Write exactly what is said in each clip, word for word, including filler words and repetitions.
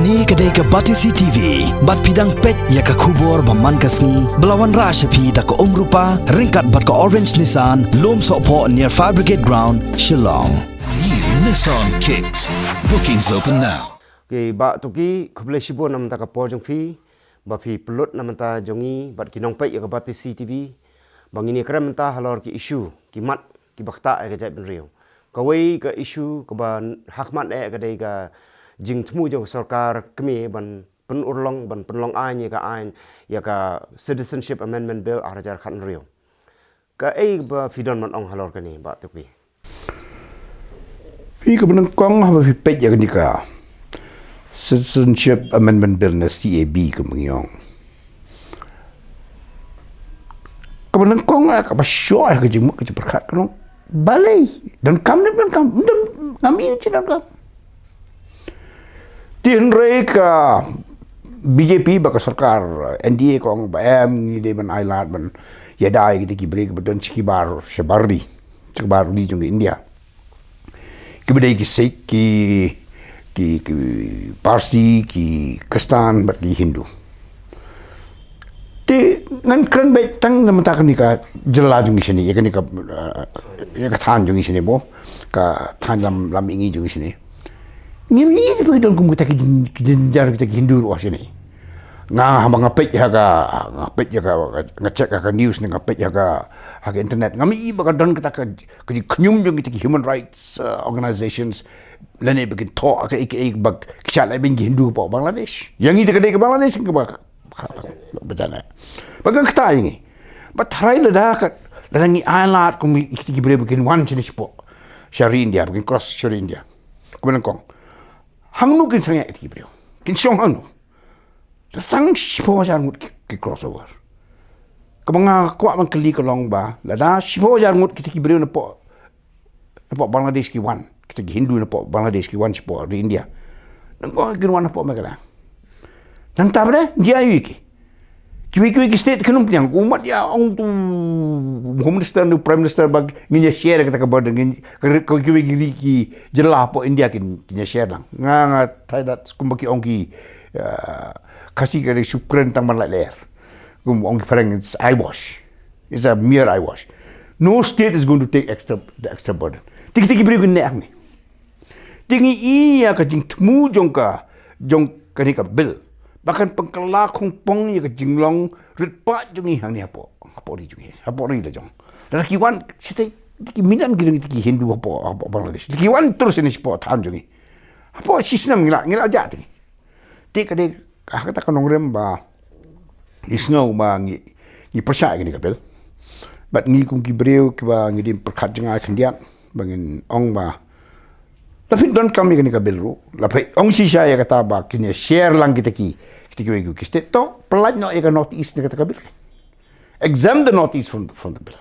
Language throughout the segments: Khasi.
Kane ka dei ka Batesi T V, bad phi dang peit ïa ka khubor ba man ka sngi, ba la wanrah sha phi da ka Umrupa, ryngkat bad ka Orange Nissan, Lumsohphoh near Fire Brigade Ground, Shillong. New Nissan Kicks. Bookings open now. Okay, Bah Tuki, khublei shibun namar ka por jong phi, ba phi pynlut namar jong ngi, bad ki nongpeit ïa ka Batesi T V, ba ngin ïakren mynta halor ki issue, ki mat, kiba ktah ïa ka jaitbynriew. Kawei ka issue kaba hakhmat eh ka dei ka jingthmu jong ka sorkar kmie ban pynurlong, ban pynlong aiñ ïa ka aiñ, ïa ka Citizenship Amendment Bill ar hajar khathynriew. Kaei ba phi don ban ong halor kane, Bah Tuki? Phi, kaba nyngkong, haba phi peit ïa kane ka Citizenship Amendment Bill ne C A B kumba ngi ong, kaba nyngkong, eh, kaba shuh, eh, ka jingmut, ka jingpyrkhat, ka long, balei? Donkam ne ym donkam? Ym don, ngam i, ym donkam. Te hynrei ka B J P bad ka sorkar N D A ka ong ba em, ngi dei ban ailad ban ïada ïa kita ki briew kiba don sha ki bar, sha bar ri, sha ki bar ri jong ka India. Kiba dei ki Sikh, ki, ki, ki Parsi, ki Khristan, bad ki Hindu. Te ngan kren beit tang namar kane ka jylla jong ngi shane, ïa kane ka, eh, ïa ka thaiñ jong ngi shane mo, ka thaiñ lam, lam mihngi jong ngi shane. Ngim i te ba ki don kum kita ki jyn-, ki jynjar kita ki Hindu ruh shane. Nga haba nga peit ha ka, nga peit ha ka, nga check ha ka news ne nga peit ha ka, ha ka internet. Ngam i ba ka don kata ka, ka jingkhñium jong kita ki human rights, uh, organizations. Lane ba kin thoh ha ka, ka, ka, ba ki shah leh beiñ ki Hindu hapoh Bangladesh. Ïa ngi te ka dei ka Bangladesh kaba, ba jana. Ba kan ktah ïa ngi. Ba tharai lada ka, lada ngi ailad kum kita ki briew ba kin wan shane shapoh, sha ri India, ba kin cross sha ri India. Kaba nyngkong, hangno kin sangeh kita ki briew? Kin shong hangno? Tang shiphew hajar ngut ki, ki crossover. Kaba nga kwah ban kylli ka long ba, lada shiphew hajar ngut kita ki briew napoh, napoh Bangladesh ki wan, kita ki Hindu napoh Bangladesh ki wan shapoh ri India, nangta kin wan hapoh Meghalaya? Nangta ba dei, ym ji aïu ïa ki. Kiwei kiwei ki state kin ym pdiang, u mat ïa ong utu u Home Minister ne u Prime Minister ba ngin ïa share kata ka burden, ngin, ka, ka, kiwei ki ri ki jylla hapoh India kin, kin ïa share lang. Nga, nga thait dat kumba ki ong ki, uh, Khasi ka dei shu kren tang ban lait lyer. Kum ong ki phareng, it's eyewash. It's a mere eyewash. No state is going to take extra, the extra burden. Te kita ki briew kin neh hangne. Te ngi i ïa ka jingthmu jong ka, jong kane ka bill ba kan pynkylla khongpong ïa ka jinglong rit paid jong ngi hangne hapoh, hapoh ri jong ngi, hapoh ri la jong. Lada ki wan shatei, ki million ki dang, ki Hindu hapoh, hapoh Bangladesh. Ki wan tur shane shapoh thaiñ jong ngi. Hapoh shisnem ngi la, ngi la jah te. Te ka dei ha kata ka nongrim ba ngi sngew ba ngi, ngi pyrshah ïa kane ka bill. Bad ngi kum ki briew kiba ngi dei pyrkhat jngai khyndiat ba ngin ong ba, la phi donkam ïa kane ka bill ruh, la phi ong shisha ïa kata ba kin ïa share lang kita ki, kita kiwei kiwei ki state, to pyllait noh ïa ka North East na kata ka bill. Exempt the North East from, from the bill.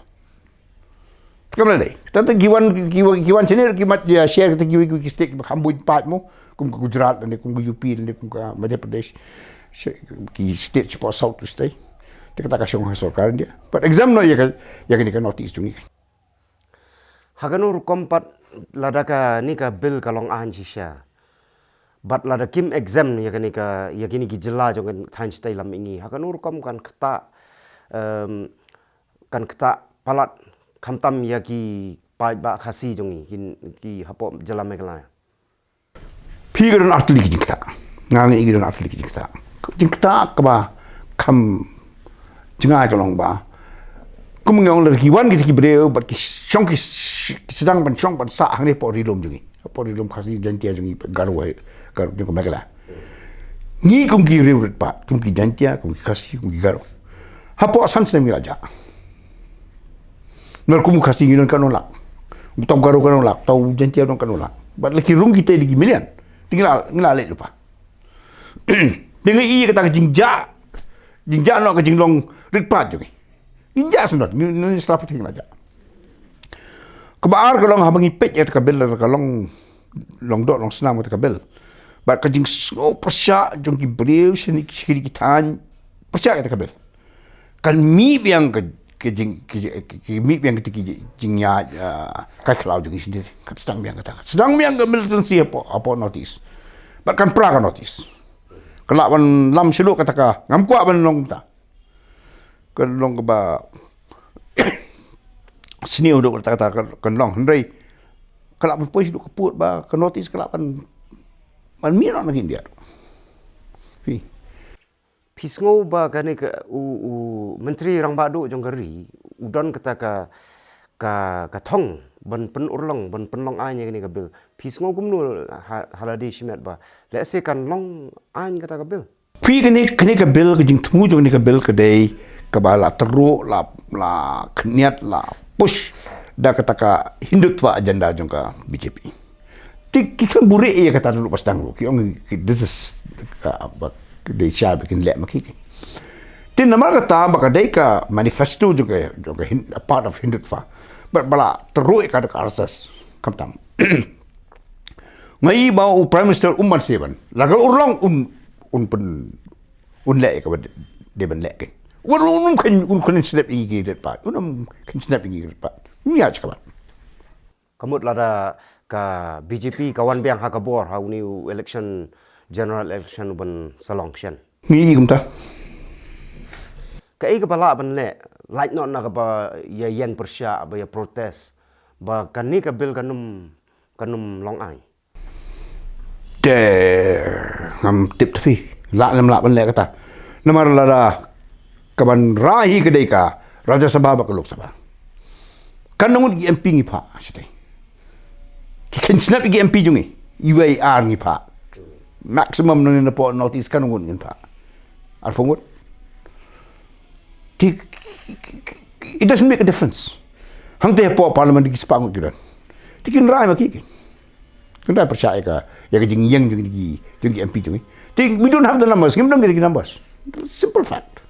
Te kam la dei. Tang te ki wan, ki wan, ki wan shane ki mat ïa share kita kiwei kiwei ki state kiba kham buit paid mo, kum ka Gujarat lane kum ka U P lane kum ka Madhya Pradesh. Ki state shapoh South East te. Te kata ka shong ha sorkar India. But exempt noh ïa ka, ïa kane ka North East jong ngi. Ha kano rukom pat lada kane ka bill ka long aiñ shisha, bad lada kim exempt ïa kane ka, ïa kine ki jylla jong ka thaiñ shatei lam mihngi, ha kano rukom kan ktah, em, kan ktah palat khamtam ïa ki paidbah Khasi jong ngi, ki, ki hapoh jylla Meghalaya? Phi, ka don artylli ki jingktah. Nga ngi, ka don artylli ki jingktah. Jingktah kaba kham jngai ka long ba, kum ngi ong, lada ki wan kita ki briew bad ki shong, ki sh-, ki sdang ban shong ban sah hangne hapoh ri lum jong ngi, hapoh ri lum Khasi Jaintia jong ngi, Garo, Garo jong ka Meghalaya. Ngi kum ki riew rit paid, kum ki Jaintia, kum ki Khasi, kum ki Garo, hapoh san snem ngi la jah. Namar kum u Khasi ngi don katno lak, uta u Garo katno lak, uta u Jaintia don katno lak. Bad la ki rung kita da ki million, te ngi la, ngi la leit lypa. Te ngi i kata ka jingjah, jingjah noh ka jinglong rit paid jong ngi. Jingjah sngewdon, ngi, ngi sla pyrthei ngi la jah. Kaba ar ka long, haba ngi peit ïa kata ka bill, ka long, long doh long snam kata ka bill. Bad ka jingsngew pyrshah jong ki briew shane, shane ki thaiñ pyrshah ïa kata ka bill, kan mih biang ka, ka jing, ka jing, ka mih biang kita ki jingïaid, ah, kai khlaw jong ngi shane. Kan sdang biang kata, kan sdang biang ka militancy hapoh, hapoh North East. Bad kan pra ka North East. Ka lah ban lam shuh kata ka, ngam kwah ban long ta. Kan long kaba sniew dok kata kata kan long, hynrei ka lah ban poi shuh ka pud ba ka notice ka lah ban, ban mih noh na ka India. Phi. Phi sngew ba kane ka u, u Myntri Rangbah Duh jong ka ri u don kata ka, ka, ka thong ban pynurlong, ban pynlong aiñ ïa kane ka bill. Phi sngew kumno ha, ha lade shimet ba lehse kan long aiñ kata ka bill? Phi, kane, kane ka bill, ka jingthmu jong kane ka bill ka dei kaba la tyrwa, la, la khyndiat, la push da kata ka Hindutva agenda jong ka B J P. Te ki khlem buhrieh ïa kata ruh ba sdang ruh ki ong ki, this is ka, ba, dei sha ba kin leh ma ki. Te namar kata ba ka dei ka manifesto jong ka, jong ka Hin-, a part of Hindutva. Ba, ba la tyrwa ïa ka da ka R S S. Khamtam. Nga i ba u Prime Minister um ban siew ban la ka urlong un, un pyn, un leh ïa kaba dei ban leh kein. Un, un, un khlem, un khlem snap ïa ki rit pat. Un khlem snap ïa ki rit pat. Ngi ïa ka ba. Ka mut lada ka B J P ka wan biang ha ka bor ha une u election, general election u ban sa long shen. Ngi i kumta. Kaei kaba lah ban leh, lait noh na kaba ïa ïeng pyrshah, ba ïa protest, ba kane ka bill kan ym, kan ym long aiñ? Te ngam tip te phi lah ne ym lah ban leh kata. Namar lada ka ban rah hi ka dei ka Rajya Sabha bad ka Lok Sabha. Katno ngut ki M P ngi phah shatei? Ki khynsnep ki M P jong ngi, U A R ngi phah. Maximum na, na pdeng North East katno ngut ngin phah? Arphew ngut. Te, it doesn't make a difference. Hangta hapoh Parliament ki spah ngut ki don. Te kin rai ma ki, ki kin rai pyrshah ïa ka, ïa ka jingïeng jong ki, jong ki M P jong ngi. Te, we don't have the numbers. Ngim don ki numbers. Simple fact.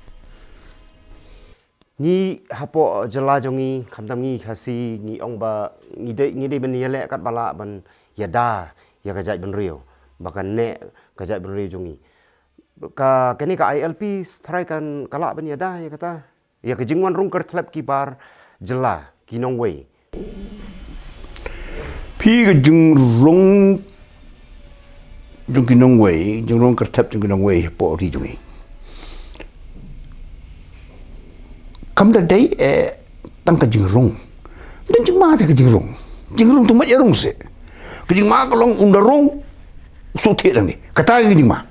Ngi hapoh jylla jong ngi, khamtam ngi Khasi, ngi ong ba ngi dei, ngi dei ban ïaleh katba lah ban ïada ïa ka jaitbynriew, ba kan neh ka jaitbynriew jong ngi. Ka, kane ka I L P tharai kan, ka lah ban ïada ïa kata, ïa ka jingwan rung kyrthlep ki bar jylla, ki nongwei? Phi, ka jingrung jong ki nongwei, jingrung kyrthlep jong ki nongwei hapoh ri jong ngi, kam da dei, eh, tang ka jingrung. Don jingma te ka jingrung. Jingrung tu ma ïa rung se. Ka jingma ka long ynda rung, shu thied lang ni. Kata ka jingma.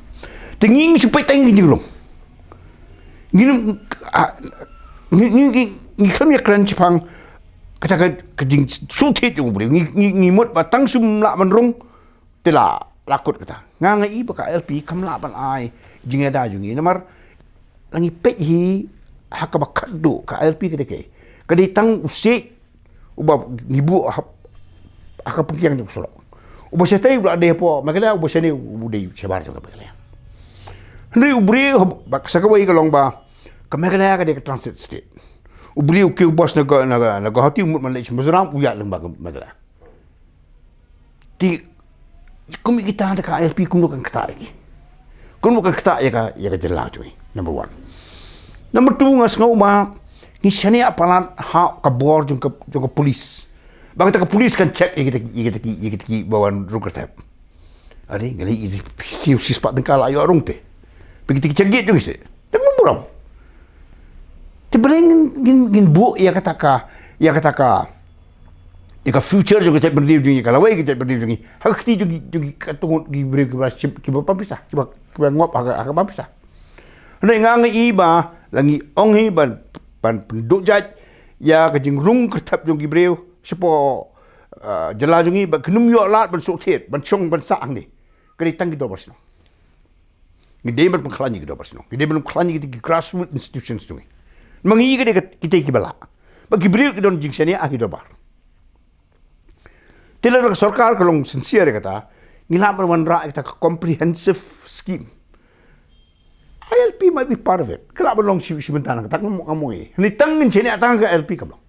Te ngi ngi shu peit tang ka jingrung. Ngi, ah, ngi, ngi, ngi, ngi khlem ïakren shaphang kata ka, ka jingsngewthuh jong u briew. Ngi, ngi, ngi mut ba tang shu lah ban rung te la, la kut kata. Nga, nga i ba ka I L P kam lah ban ai jingïada jong ngi. Namar la ngi peit hi ha kaba khatduh ka I L P ka dei kaei? Ka dei tang u siej uba ngi buh ha, ha ka pynkiang jong ka surok. Uba shatei u la dei hapoh Meghalaya, uba shane u dei shabar jong ka Meghalaya. Hynrei u briew, ba, sa kawei ka long ba ka Meghalaya ka dei ka transit state. U briew u kiew bus na Gua-, na, na Guwahati, u mut ban leit sha Mizoram, u ïaid lyngba ka Meghalaya. Te kum ïa kita da ka I L P kumno kan ktah ïa ki? Kumno kan ktah ïa ka, ïa ka jylla jong ngi? Number one. Number two, nga sngew ba ngi shaniah palat ha ka bor jong ka, jong ka police. Ba kata ka police kan check ïa kita, ïa kita ki, ïa kita kiba wan rung kyrtep. Are, nga leit ïa ki, shi, shispah tyngka la ïoh rung te. Ba kita ki check gate jong ngi seh. Tang burom. Te balei ngin, ngin, ngin buh ïa kata ka, ïa kata ka, ïa ka future jong ka jaitbynriew jong ngi, ka lawei ka jaitbynriew jong ngi ha ka kti jong ki, jong ki, katto ngut ki briew kiba shim, kiba pynpisa, kiba, kiba ngop ha ka, ha ka pynpisa. Hynrei nga, nga i ba la ngi ong hi ban, ban pynduh jait ïa ka jingrung kyrtep jong ki briew shapoh, uh, jylla jong ngi, ba kin ym ïoh lad ban shu thied, ban shong, ban sah hangne. Ka dei tang ki dorbar shnong. Ngi dei ban pynkhlaiñ ïa ki dorbar shnong. Ngi dei ban pynkhlaiñ ïa ki grassroots institutions jong ngi. Ma ngi, ka dei kita kiba lah. Ba ki briew ki don jingshaniah ha ki dorbar. Te lada ka sorkar ka long sincere ïa kata, ngi lah ban wanrah ïa kata ka comprehensive scheme. I L P might be part of it. Ka lah ban long shi, shi bynta na kata, ngam, ngam ong ei. Hynrei tang ngin shaniah tang ka I L P, kam long.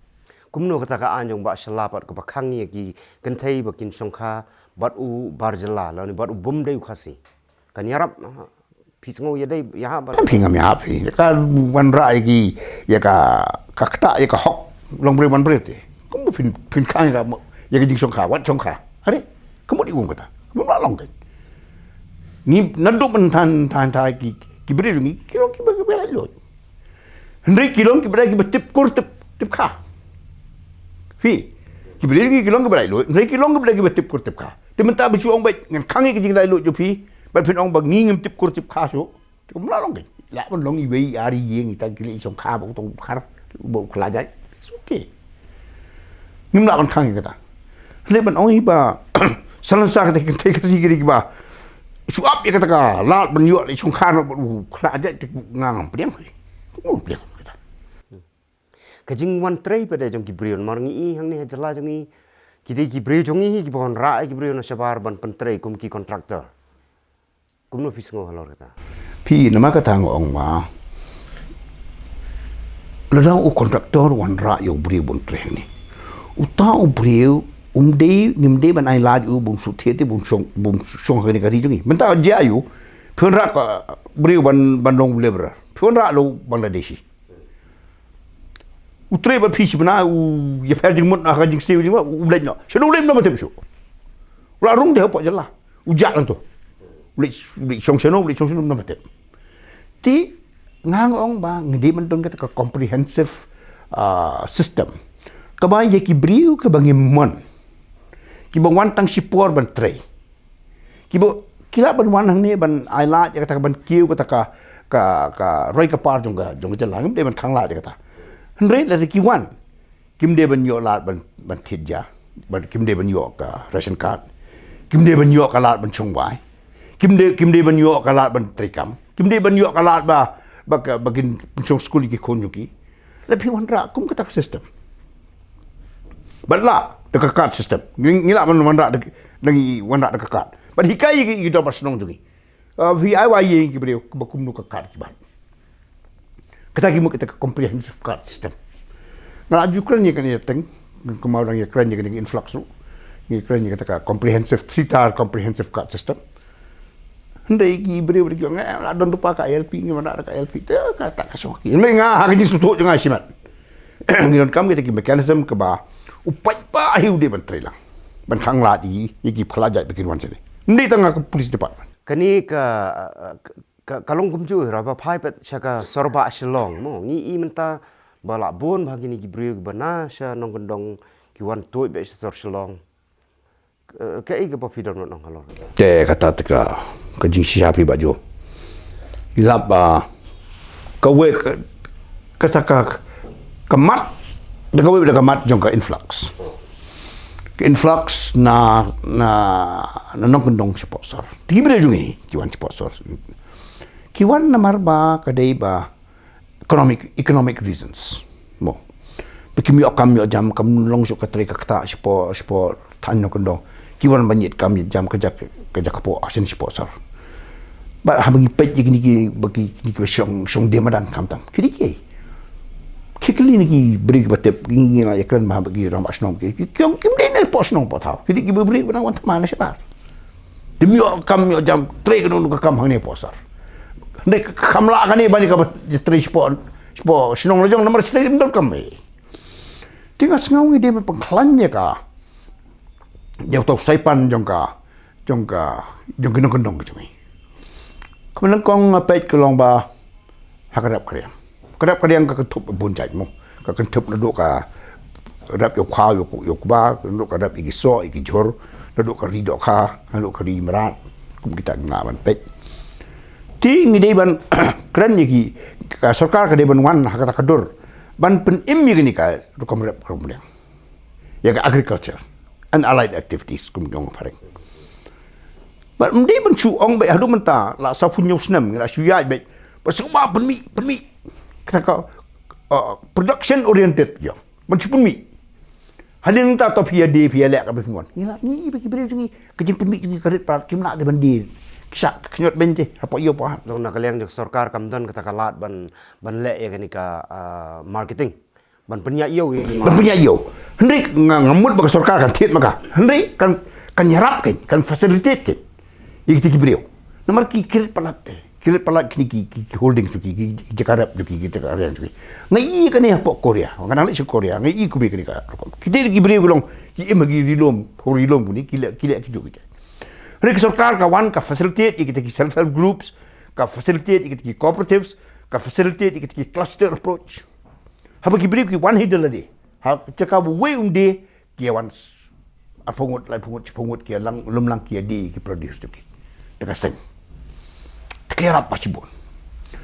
Kumno kata ka aiñ jong Bah Shylla pat kaba khang ïa ki kynthei ba kin shongkha bad u bar jylla, lane bad u bym dei u Khasi? Kan ïarap, ha, phi sngew ïadei ïa ha bad? Phi, ngam ïa phi. Ka wanrah ïa ki, ïa ka, ka ktah, ïa ka hok long briew man briew te. Kumno phin, phin khang ïa ka, ïa ka jingshongkha, wat shongkha? Are, ka mut ïa um kata. Ka mut la long ka. Ngi naduh mynta mynta mynta ki ki briew ngi ki long kiba kiba laitluid. Hynrei ki long kiba dei kiba tip kur tip tip kha. Phi ki briew ngi ki long kiba laitluid. Hynrei ki long kiba dei kiba tip kur tip kha. Te mynta ba shu ong ba ngan khang ïa ka jinglaitluid jong phi. Bad phin ong ba ngi ngim tip kur tip kha shuh. Te kumno long kein? Lah ban long iwei i ar i ïing i tang ki leh i shongkha ba u tong u khar ba u khlajai. It's okay. Ngim lah ban khang ïa kata. Hynrei ban ong hi ba salan sa kata ki kynthei Khasi ki dei kiba shu ap ïa kata ka lad ban ïoh leh i shongkha noh bad u khlajai te nga ngam pdiang hi. Ngam pdiang kata. Ka jingwan trei pat de jong ki briew namar ngi i hangne ha jylla jong ngi ki dei ki briew jong ngi hi kiba wanrah ïa ki briew na shabar ban pyntrei kum ki contractor. Kumno phi sngew halor kata? Phi namar kata nga ong ba lada u contractor wanrah ïa u briew ban trei hangne, uta u briew um dei ngim dei ban ai lad ïa u bun shu thied te bun shong bun shong hangne ka ri jong ngi. Mynta jia ïa u phi wanrah ka briew ban ban long laborer, phi wanrah lo Bangladeshi. U trei bad phi shi bnai u ïapher jingmut na ka jingsiew jingmut u leit noh. Shano u leit noh ma tip shuh. U la rung de hapoh jylla. U jah lang to. U leit u leit shong shano u leit shong shano ma tip. Te nga nga ong ba ngi dei ban don kata ka comprehensive ah, system kaba ïa ki briew kaba ngim mon, kiba wan tang shipor ban trei. Kiba ki lah ban wan hangne ban ai lad ïa kata ka ban kiew kata ka ka ka roi ka par jong ka jong ka jylla, ngim dei ban khang lad ïa kata. Hynrei lada ki wan kim dei ban ïoh lad ban ban thied ja, ban kim dei ban ïoh ka ration card, kim dei ban ïoh ka lad ban shong wai, kim dei kim dei ban ïoh ka lad ban trei kam, kim dei ban ïoh ka lad ba ba ka ba kin shong skul ïa ki khun jong ki. La phi wanrah kum kata ka system. Bad la da ka card system. Ngi ngi lah ban wanrah da ngi wanrah da ka card. Bad hikai ïa ki dorbar shnong jong ngi. Ah, phi ai wai ïa ki briew ba kumno ka card ki ban. Kata ki mut kata ka comprehensive card system. Nga la ju kren ïa kane ïa teng, nga kumno dang ïa kren ïa kane influx ruh. Ngi kren ïa kata ka comprehensive three tier comprehensive card system. Hynrei ki briew briew ki ong eh la don ruh pa ka I L P ngi wanrah da ka I L P. Te kata ka shong ki. Hynrei nga ha ka jingsngewthuh jong nga shimet. Ngi donkam kita ki mechanism kaba u paidbah hi u dei ban trei lang ban khang lad ïa ki phylla jait ba kin wan shane. Ym dei tang ha ka police department. Kane ka ka, ka long kumjuh ra ba phai pat sha ka sor bah Shillong mo ngi i mynta ba lah bun ba kine ki briew ba na sha nongkyndong ki wan tuid ba sha sor Shillong. Ka, ka i ka ba phi don nong halor. Te kata te ka ka jingshisha phi ba jo. Lap ba ka we ka, kata ka ka mat da ka we da ka mat jong ka influx. Ka influx na na na nongkyndong shapoh sor. Te ki briew jong ngi ki wan shapoh sor. Ki wan namar ba ka dei ba economic economic reasons mo. Ba kim ïoh kam ïoh jam kam long shuh ka trei ka ktah shapoh shapoh thaiñ nongkyndong. Ki wan ban ïit kam ïit jam ka jak ka jak hapoh shen shapoh sor. Ba haba ngi peit ïa kine ki ba ki kine ki shong shong dei madan khamtam. Kine ki ki kli ne ki briew ba tip ngi ngi la ïa kren ba haba ki rangbah shnong ki ki ong kim dei ne poh shnong poh thaw. Kine ki briew ba nang wan tama na shabar. Te ym ïoh kam ïoh jam trei kano kano ka kam hangne poh sor. Hynrei ka kam lah kane ban ïa kaba trei shapoh shapoh shnong la jong namar shnong ym don kam. Te nga sngew ngi dei ban pynkhlaiñ ïa ka ïa uta u saipan jong ka jong ka jong ki nongkyndong ka jong ngi. Ka mynnyngkong nga peit ka long ba ha ka rep ka riang. Ka rep ka riang ka kynthup bun jait mo. Ka kynthup naduh ka rep ïa u kha ïa u kba, naduh ka rep ïa ki soh ïa ki jhur, naduh ka ri dohkha, naduh ka ri mrad. Kum kita ki nga ban peit. Te ngi dei ban kren ïa ki ka sorkar ka dei ban wan ha kata ka dur ban pynim ïa kane ka rukom rep ka rukom riang. Ïa ka agriculture and allied activities kum ki ong phareng. Ba ym dei ban shu ong ba haduh mynta la sawphew hynñiew snem ngi la shu ïaid ba ba shu ba pynmih pynmih kata ka uh, production oriented ïa ban shu pynmih. Hadien mynta to phi ïa dei phi ïa leh ka ba phi mon ngi la ngi ba ki briew jong ngi ka jingpynmih jong ngi ka rit palat kim lah dei ban dei ki shah ka khñiot beiñ te hapoh ïew poh hat. Long na ka liang jong sorkar kam don kata ka lad ban ban leh ïa kane ka uh, marketing. Ban pynïaid ïew ïa ki ban pynïaid ïew. Hynrei nga nga mut ba ka sorkar kan thied ma ka. Hynrei kan kan ïarap kein, kan facilitate kein. Ïa kita ki briew. Namar ki kirit palat te. Kirit palat kine ki ki, ki holding jong ki, ki, ki jaka rep jong ki, ki jaka riang jong ki. Nga i kane hapoh Korea. Nga nang leit sha Korea. Nga i kumne kane ka rukom. Kita ki briew ki long ki im ha ki ri lum, ha ri lum kine ki leh ki leh ki juk ki. Hynrei ka sorkar ka wan ka facilitate ïa kita ki self help groups, ka facilitate ïa kita ki cooperatives, ka facilitate ïa kita ki cluster approach. Haba ki briew ki wan hi da lade ha ka jaka ba uwei um die, ki ïa wan arphew ngut, laiphew ngut, shiphew ngut, ki ïa lang, lum lang, ki ïa die ki produce jong ki da ka seng. Te ki ïarap bha shibun.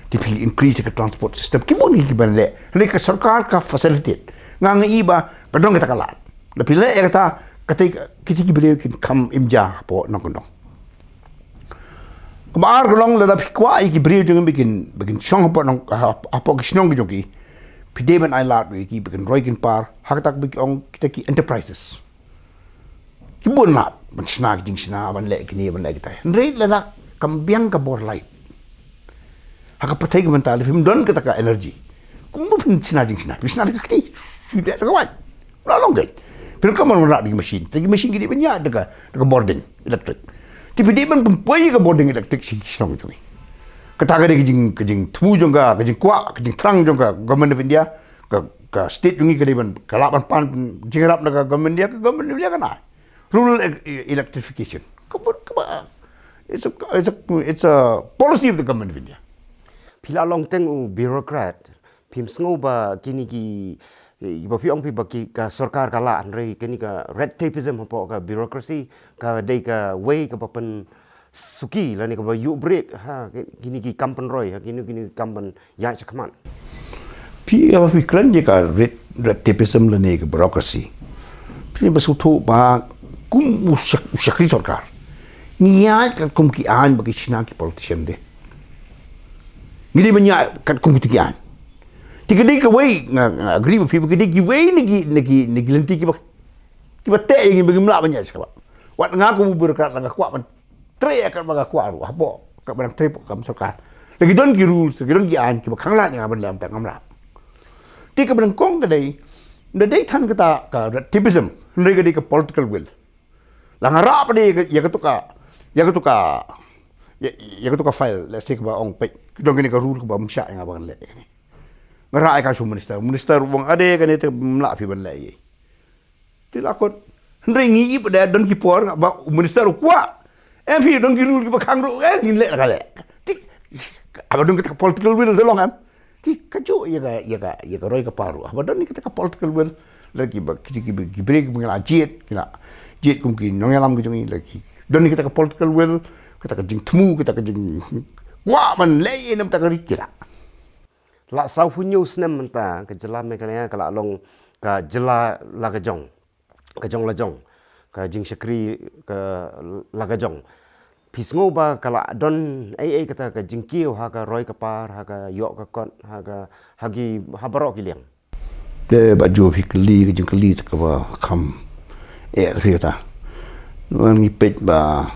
Te phi increase ka transport system, ki bun ki ban leh. Hynrei ka sorkar ka facilitate. Nga nga i ba ka don kata ka lad. Lada phi leh ïa kata, kata, kita ki briew kin kham im ja hapoh nongkyndong. Kaba ar ka long, lada phi kwah ïa ki briew jong ngi ba kin, ba kin shong hapoh nong, hap-, hapoh ki shnong ki jong ki, phi dei ban ai lad ïa ki ba kin roi kin par ha kata kaba ki ong kita ki enterprises. Ki bun lad ban shna ki jingshna, ban leh kine, ban leh kita. Hynrei lada kam biang ka bor light ha ka pyrthei ka mynta, lada phim don kata ka energy, kumno phin shna jingshna? Phin shna da ka kti, shu leh da ka wait. La long keiñ. Phin kum ban wanrah da ki machine. Te ki machine ki dei ban ïaid da ka, da ka bording electric. Te phi dei ban pynpoi ka bording electric sha ki shnong jong ngi. Kata ka dei ka jing, ka jingthmu jong ka, ka jingkwah, ka jingthrang jong ka Government of India, ka, ka state jong ngi ka dei ban, ka lah ban pan jingïarap na ka Government of India, ka Government of India kan ai rural e-, e-, electrification. Ka bun, kaba, it's a, it's a, it's a policy of the Government of India. Phi la long teng u bureaucrat, phim sngew ba kine ki, ba phi ong phi ba ki, ka sorkar ka lah, hynrei kane ka red tapeism hapoh ka bureaucracy ka dei kawei kaba pynsuki lane kaba ïuh brek ha kine ki kam pynroi, ha kine, kine ki kam ban ïaid shakhmat. Phi, haba phi kren ïa ka red, red tapeism lane ka bureaucracy, phi ba sngewthuh ba kum u shak-, u shakri sorkar, ngi ïaid katkum ki aiñ ba ki shna ki politician de. Ngi dei ban ïaid katkum kita ki aiñ. Te ka dei kawei, nga, nga agree bad phi ba ka dei kiwei na ki, na ki, na ki lynti kiba, kiba teh ïa ngi ba ngim lah ban ïaid shakhmat. Wat nga kum u bureaucrat la nga kwah ban trei ïa kaba nga kwah ruh hapoh kaba dang trei hapoh kam sorkar. Lada ki don ki rules, lada ki don ki aiñ kiba khanglad ïa nga ban leh, ym tang ngam lah. Te kaba nyngkong ka dei, ym dei than kata ka red tapeism, hynrei ka dei ka political will. La nga rah pat ïa ka, ïa katu ka, ïa katu ka, ïa, ïa katu ka file, let's say, kaba ong peit, ki don kane ka rule kaba ym shah ïa nga ban leh kane. Nga rah ïa ka sha u minister, u minister u ong, ade, kane te ym lah phi ban leh ïa. Te la kot. Hynrei ngi ïohi pat de don ki por ba u minister u kwah. Em, phi, don ki rule kiba khang ruh, eh, ngin leh la ka leh. Te haba don kata ka political will te long em. Te kajuh ïa ka, ïa ka, ïa ka roi ka par ruh. Haba don kata ka political will, la kiba, ki, ki, ki briew kiba ngi la jied, ki la jied kum ki nongïalam ki jong ngi, la ki don kata ka political will, kata ka jingthmu, kata ka jingkwah ban leh ïa na kata ka ri, ki la. La saw phew hynñiew snem mynta ka jylla Meghalaya ka la long ka jylla la ka jong, ka jong la jong, ka jingshakri ka la ka jong. Phi sngew ba ka la don ei ei kata ka jingkiew ha ka roi ka par, ha ka ïoh ka kot, ha ka, ha ki, ha baroh ki liang? Te ba ju phi kylli ka jingkylli te kaba kham eh phi kata. Ngi peit ba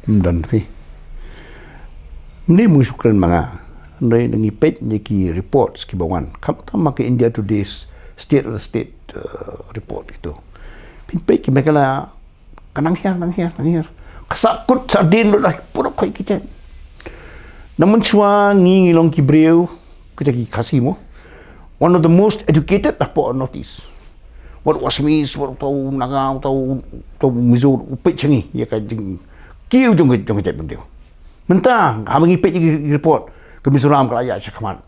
ym don phi. Ym dei mynshwa kren ma nga. Hynrei ngi peit ïa ki reports kiba wan. Khamtam ma ka India Today's State of the State, uh, report kito. Phin peit ki Meghalaya ka nang hiar, nang hiar, nang hiar. Ka sah kut sah dien lut la pura khoi ki tet. Na mynshwa ngi ngi long ki briew, kita ki Khasi mo, one of the most educated hapoh North East. Wat u Assamese, wat uta u Naga, uta u, uta u Mizo, u peit sha ngi ïa ka jingkiew jong ka, jong ka jaitbynriew. Mynta haba ngi peit ïa ki report, ka Mizoram ka la ïaid shakhmat,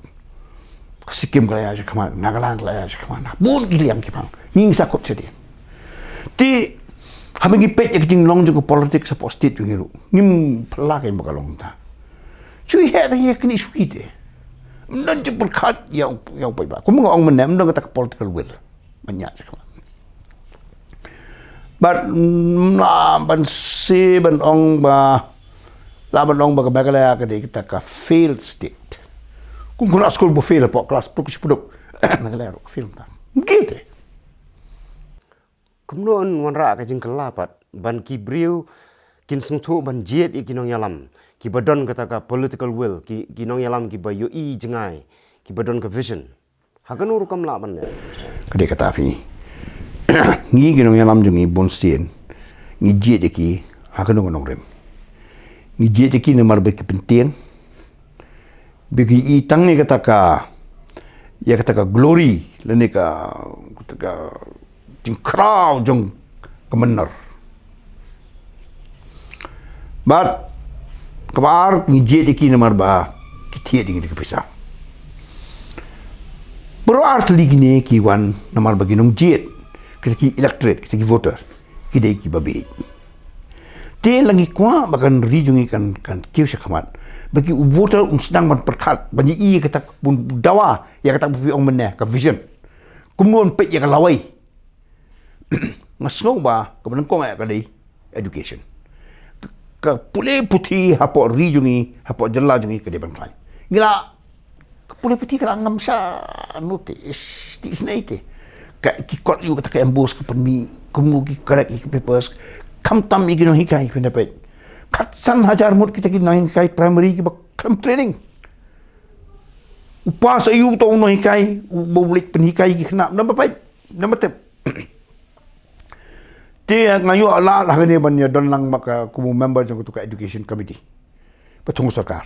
ka Sikkim ka la ïaid shakhmat, Nagaland ka la ïaid shakhmat. Bun ki liang ki phang, ngi ngi sah kut sha dien. Te haba ngi peit ïa ka jinglong jong ka politics hapoh state jong ngi ruh, ngim phylla kein ba ka long kumta. Shu heh tang ïa kane shu kite. Ym don jingpyrkhat ïa u, ïa u paidbah. Kumba nga ong mynne, ym don kata ka political will ban ïaid shakhmat. Bad, mm, lah ban shu, ban ong ba, lah ban ong ba ka Meghalaya ka dei kata ka failed state. Kum khynnah skul ba fail hapoh klas, pyrkhat shiphew duk, Meghalaya ruh ka fail mynta. Ym kite. Kumno yn wanrah ka jingkylla pat ban ki briew kin sngewthuh ban jied ïa ki nongïalam kiba don kata ka political will, ki, ki nongïalam kiba ïohi jngai, kiba don ka vision. Ha kano rukom lah ban leh? Ka dei kata phi. Ngi ki nongïalam jong ngi bun sien ngi jied ïa ki ha kano ka nongrim. Ngi jied ïa ki namar ba ki pyntieng. Ba ki i tang ïa kata ka, ïa kata ka glory lane ka, kata ka jingkhraw jong ka mynner. Bad kaba ar, ngi jied ïa ki namar ba ki thied ïa ngi da ka pisa. Baroh ar tylli kine ki wan namar ba ki nongjied, kita ki electorate, kita ki voter, ki dei kiba bieit. Te la ngi kwah ba kan ri jong ngi kan, kan kiew shakhmat, ba ki voter un sdang ban pyrkhat, ban ïohi ïa kata, bun dawa ïa kata ba phi ong mynne, ka vision. Kumno ban peit ïa ka lawei. Nga sngew ba kaba nyngkong eh ka dei education. Ka pule puthi hapoh ri jong ngi, hapoh jylla jong ngi, ka dei ban khlaiñ. Ngi la, ka pule puthi ka la ngam sha notice, ti isynei te. Ka, ki kot ïa kata ka MBOSE ka pynmih, kumno ki correct ïa ki papers, khamtam ïa ki nonghikai, phin da peit. Khatsan hajar ngut kita ki nonghikai primary kiba khlem training. U pass aïu uta u nonghikai, uba u leit pynhikai ïa ki khynnah, namar ba peit, namar ba tip. Te nga ïoh lad hangne ban ïa don lang ma ka kum u member jong katu ka education committee. Ba thung sorkar.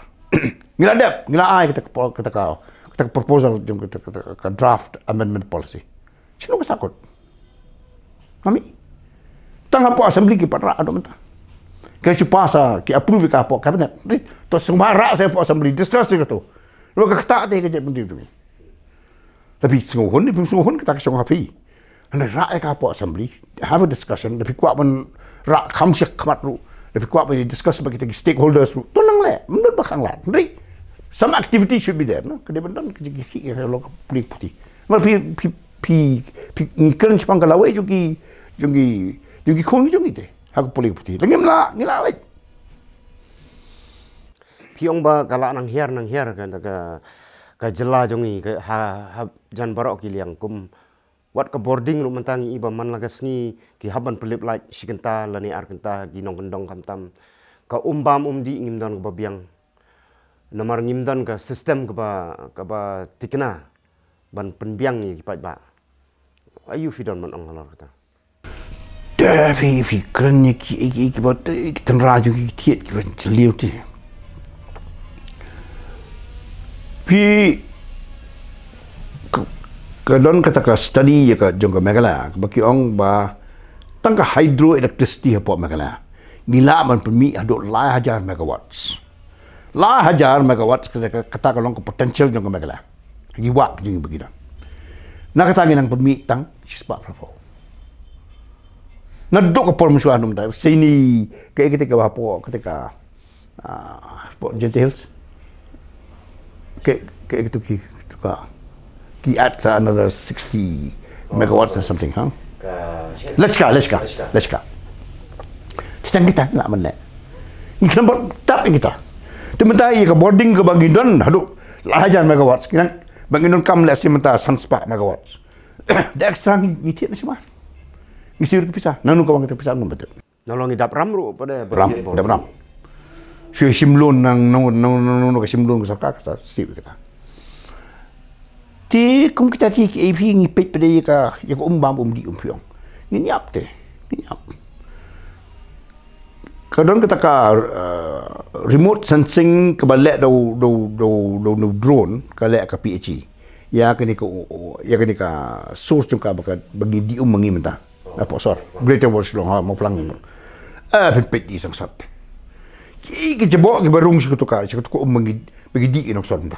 Ngi la dep, ngi la ai kata ka po-, kata ka, kata ka proposal jong kata, kata ka draft amendment policy. Shano ka sahkut? Mami. Tang hapoh assembly ki pat rah haduh mynta. Ki shu pass, ah, ki approve ka hapoh cabinet. Ri, to sngewbha rah sa hapoh assembly, discuss ïa kato. Lo ka ktah te ka jaitbynriew jong ngi. Lada phi sngewhun, phi sngewhun kata ka shong ha phi. Hynrei rah ïa ka hapoh assembly, have a discussion, lada phi kwah ban rah kham shakhmat ruh, lada phi kwah ban discuss bad kita ki stakeholders ruh, to nang leh, ym don ba khang lad. Hynrei some activity should be there, no? Ka dei ban don ka jingkyrkieh ïa ka long ka pule puthi. Namar phi, phi, phi, phi, ngi kren shaphang ka lawei jong ki, jong ki, jong ki khun jong ngi te. Ha ka pule puthi. La ngim lah, ngi lah leit. Phi ong ba ka la nang hiar, nang hiar ka, ka, ka jylla jong ngi, ka, ha, ha jan baroh ki liang kum. Wat ka bording ruh mynta ngi i ba man la ka sngi ki hap ban pynlip light shi kynta lane ar kynta ki nongkyndong khamtam. Ka um bam um dih ngim don kaba biang. Namar ngim don ka system kaba, kaba thikna ban pynbiang ïa ki paidbah. Aïu phi don ban ong halor kata? Te phi, phi kren ïa ki, ki, ki, kiba te, ki tynrai jong ki, ki thied kiba jylliew te. Phi ka, ka don kata ka study ïa ka jong ka Meghalaya, kaba ki ong ba tang ka hydroelectricity hapoh Meghalaya ngi lah ban pynmih haduh lai hajar megawatts. Lai hajar megawatts kata ka, kata ka long ka potential jong ka Meghalaya. Ki wah jong ngi ba ki don. Na kata ngi nang pynmih tang shispah phraphew. Naduh ka por mynshuwa haduh mynta, sini, ka, kata ka hapoh, kata ka, ah, hapoh Jaintia Hills. Ka, ka, kata ki, kata ka, ki add sa another sixty megawatts or something, ha? Ka Leshka, Leshka, Leshka. Leshka. Te tang kita lah ban leh. Ngi khlem pat tap ïa kita. Te mynta ïa ka bording kaba ngi don haduh lai hajar megawatts. Ngi nang, ba ngi donkam leh shi mynta san spah megawatts. Da extra ngi, ngi thied na shi mar. Ngi siew ka pisa. Nangno ka wan kata ka pisa, nangno ba tip. Nalor ngi dap ram ruh pat de, ba Ram, thied bording. Dap ram. Shu shim loan nang, nang, nang, nang, nang, ka shim loan ka sorkar ka sa siew kita. Te kum kita ki, ki A P ngi peit pat de ïa ka, ïa ka um bam um dih um phi ong. Ngin ïap te, ngin ïap. Ka don kata ka, uh, remote sensing kaba leh da u, da u, da u, da u, da u drone, ka leh ka P H E. Ïa kane ka, ïa kane ka source jong ka ba ka, ba ngi dih um ma ngi mynta. Hapoh sor. Greater West Shillong, ha, Mawphlang. Eh, phin peit dih sangsot. Ki, ki jaboh kiba rung sha kato ka, sha kato ka um ba ngi, ba ngi dih ki nongsor mynta.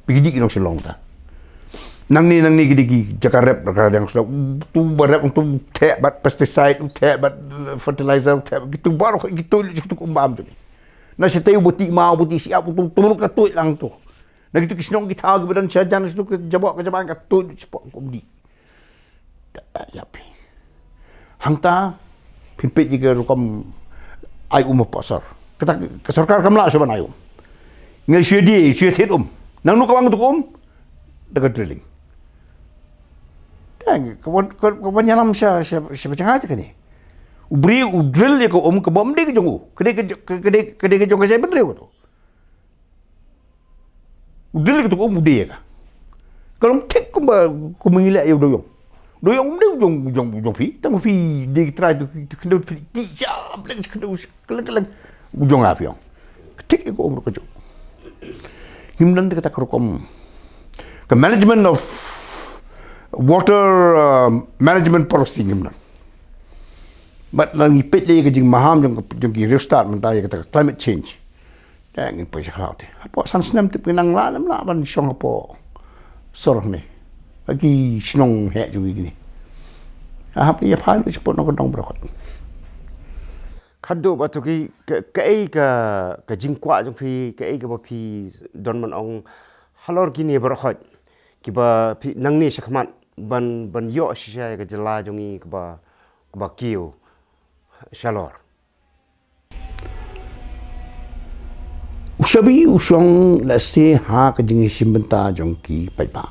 Ba ngi dih ki nongshillong mynta. Nangne, nangne ki dei ki jaka rep, ka dang sdang. Tu ba rep, tu theh bad pesticide, tu theh bad, eh, fertilizer, tu theh bad kitu baroh, kitu, kitu ka um bam tu. Na shatei u ba tih maw, u ba tih siap, tu, tu ka tuid lang tu. Na kitu ki shnong ki thaw kiba don shajan, kitu ki jaboh, ki jaban ka tuid shapoh ka um dih. Ïa phi. Hangta phin peit ïa ka rukom ai um hapoh sor. Kata ka sorkar kam lah shuh ban ai um. Ngi shu ïa die, shu ïa thied um. Nangno ka wan katu ka um? Da ka drilling. Dang, ka wan, ka, ka wan ïalam sha, sha, sha ba jngai te kane. U briew u drill ïa ka um kaba ym dei ka jong u. Ka dei ka jo-, ka, ka dei, ka dei ka jong ka jaitbynriew katu. U drill ïa katu ka um u die ïa ka. Ka long thik kumba, kumba ngi leh ïa u dewïong. U dewïong um dei u jong, u jong, u jong phi. Tang phi die ki trai tu, tu khyndew phi, ki jam leng khyndew, leng, leng. U jong nga phi ong. Thik ïa ka um ruh kajuh. Ngim don kata ka rukom. Ka management of water, uh, management policy ngim don. Bad la ngi peit lei ka jingmaham jong ka, jong ki riewstad mynta ïa kata ka climate change. Te ngin poi sha khlaw te. Hapoh san snem tip ngi nang lah ne em lah ban shong hapoh sor ne. Ki shnong heh jong ngi kine. Hap ngi ïa phai lut shapoh nongkyndong baroh. Khadduh ba tu ki ka, kaei ka, ka jingkwah jong phi, kaei kaba phi don ban ong halor kine baroh kiba phi nangne shakhmat ban, ban ïoh shisha ïa ka jylla jong ngi kaba, kaba kiew shalor. U shabi u shong lehse ha ka jingïashim bynta jong ki paidbah.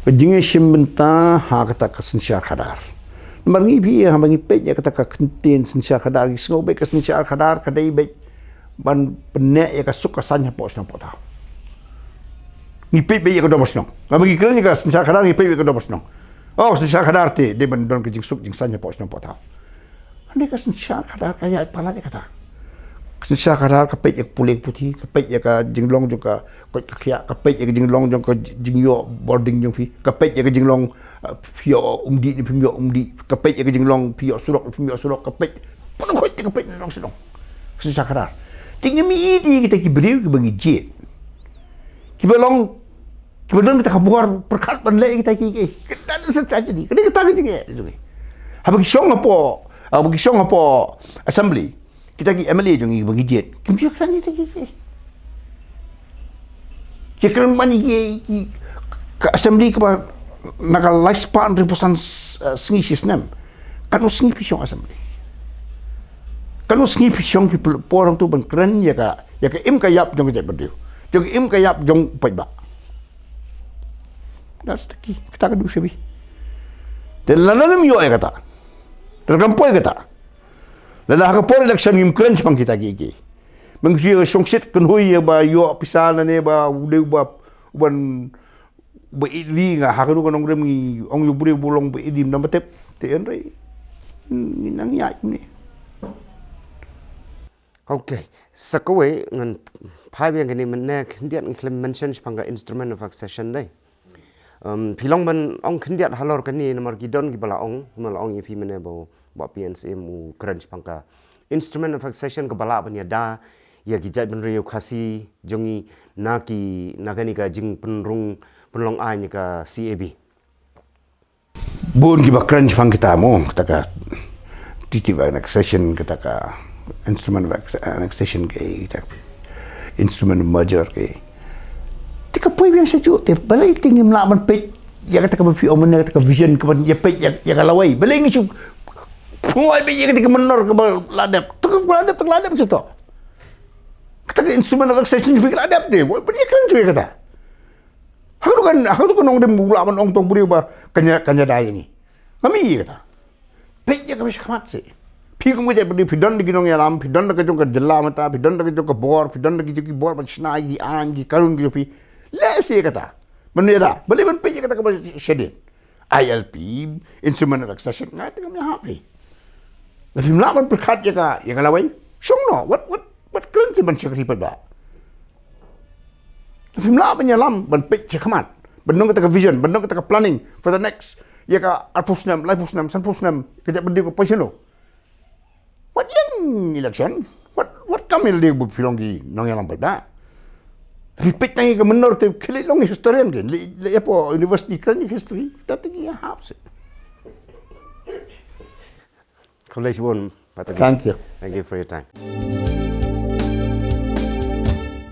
Ka jingïashim bynta ha kata ka synshar khadar. Namar ngi phi haba ngi peit ïa kata ka kyntien synshar khadar, ngi sngew beit ka synshar khadar ka dei beit ban pynneh ïa ka suk ka saiñ hapoh shnong poh thaw. Ngi peit beit ïa ka dorbar shnong. Haba ngi kren ïa ka synshar khadar ngi peit beit ïa ka dorbar shnong. Oh, synshar khadar te dei ban don ka jingsuk jingsaiñ hapoh shnong poh thaw. Hynrei ka synshar khadar ka ïaid palat ïa kata. Ka synshar khadar ka peit ïa ka pule ka puthi, ka peit ïa ka jinglong jong ka koit ka khiah, ka peit ïa ka jinglong jong ka jingïoh bording jong phi, ka peit ïa ka jinglong, uh, phi ïoh umdih ne phim ïoh umdih, ka peit ïa ka jinglong phi ïoh surok ne phim ïoh surok, ka peit. Pynkhot ïa ka peit na nong shnong. Ka synshar khadar. Te ngim ïohi ïa kita ki briew kiba ngi jied. Kiba long, kiba don kita ka bor pyrkhat ban leh kita ki, ki. Ka dei sa tragedy. Ka dei kata ka jingeh. Haba ki shong hapoh, haba ki shong hapoh assembly. Kita ki M L A jong ngi ba ngi jied. Kim ju kren kita ki, ki. Ki kren ban ki, ki, ka assembly kaba na ka lifespan hynriewphew san, eh, sngi shi snem. Katno sngi phi shong assembly? Katno sngi phi shong phi por hangtu ban kren ïa ka, ïa ka im ka ïap jong ka jaitbynriew, jong ka im ka ïap jong u paidbah? That's the key. Kata ka dei u shabi. Te lada ym ïoh ïa kata, lada kam poi kata, lada ha ka por election ngim kren shaphang kita ki, ki. Mynta shu shongshit kynhun ïa ba ïoh pisa lane ba u dei uba, uban, uba ïeit ri, nga ha kano ka nongrim ngi ong ïa u briew ba u long ba ïeit ri, ym dang ba tip. Te hynrei ngi nang ïaid kumne. Okay. Sa kawei ngan phai biang kane mynne khyndiat ngi khlem mention shaphang ka instrument of accession dei. Um, phi long ban ong khyndiat halor kane namar ki don kiba la ong, kiba la ong ïa phi mynne ba, ba P N C M u kren shaphang ka instrument of accession kaba lah ban ïada ïa ki jaitbynriew Khasi jong ngi na ki, na kane ka jingpynrung pynlong aiñ ka C A B. Bun kiba kren shaphang kita mo, kata ka treaty of annexation, kata ka instrument of acce-, annexation, kita ka instrument of merger ke. Te ka poi biang sha juh te, balei te ngim lah ban peit ïa kata kaba phi ong mynne, kata ka vision, kaba ïa peit ïa, ïa ka lawei. Balei ngi shu pynlong beit ïa kata ka mynnor kaba la dep. Te kaba la dep, te la dep sha to. Kata ka instrument of accession phi la dep te. Balei kren shuh ïa kata? Haduh kan, haduh kan nongrim u lah ban ong tang briew ba kan ïa, kan ïada ïa ngi. Ngam ïohi kata. Peit ïa kaba shakhmat seh. Phi kum ka jaitbynriew phi don da ki nongïalam, phi don da ka jong ka jylla mynta, phi don da ka jong ka bor, phi don da ki jong ki bor ban shna ïa ki aiñ ki kanun ki jong phi. Leh seh ïa kata. Ban ïada, balei ban peit ïa kata kaba shadien. I L P, instrument of accession, nga te ngam ïahap phi. Lada phim lah ban pyrkhat ïa ka, ïa ka lawei. Shong noh, wat, wat, wat kren seh ban shakri paidbah. Lada phim lah ban ïalam, ban peit shakhmat. Ban don kata ka vision, ban don kata ka planning for the next, ïa ka arphew snem, laiphew snem, sanphew snem, ka jaitbynriew ka poi shano. Wat ïeng election, wat, wat kam ïa lade ba phi long ki nongïalam paidbah. Phi peit tang ïa ka mynnor te khie leit long historian ke, leit, leit hapoh university kren ïa history, kata te ki ïahap seh. Khublei shibun, Pak Tyrli. Thank you. Thank you for your time.